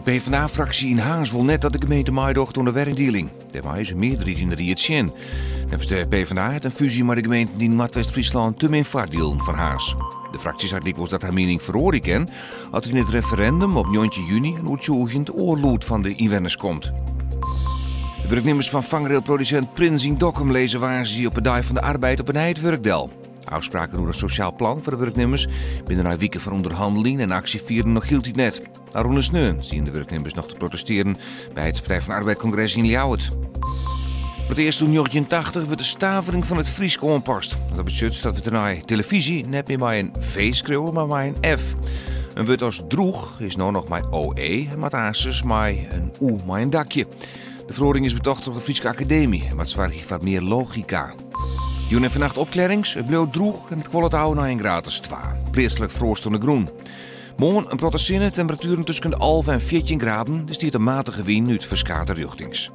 PvdA-fraksje yn Harns wol net dat de gemeente meidocht oan de weryndieling. Dêrmei is in mearderheid yn de ried tsjin. Neffens de PvdA hat in fúzje mei de gemeenten yn Noardwest-Fryslân te min foardielen foar Harns. De fraksje seit lykwols dat har miening feroarje kin as der yn it referindum op 19 juny in oertsjûgjend oar lûd fan de ynwenners komt. De wurknimmers fan fangrailprodusint Prins yn Dokkum lizze woansdei op de Dei fan de Arbeid op 'e nij it wurk del. Ôfspraken oer in sosjaal plan foar de wurknimmers binne nei wiken fan ûnderhanneljen en aksjefieren noch hieltyd net. Ofrûne sneon stienen de wurknimmers noch te protestearjen by it Partij fan Arbeid-kongres yn Ljouwert. Foar it earst sûnt 1980 wurdt de stavering fan it Frysk oanpast. Dat betsjut dat we tenei telefyzje net mear mei in V skriuwe, mar mei in F. In wurd as droech is no noch mei OE en moat aansens mei in U mei in dakje. De feroaring is betocht troch de Fryske Akademy en moat soargje foar mear logika. Jûn en fannacht opklearrings, it bliuwt droech en it kuollet ôf nei in graad as twa. Pleatslik froast oan de grûn. Moarn in protte sinne, temperatueren tusken de 11 en 14 graden. Der stiet in matige wyn út ferskate rjochtings.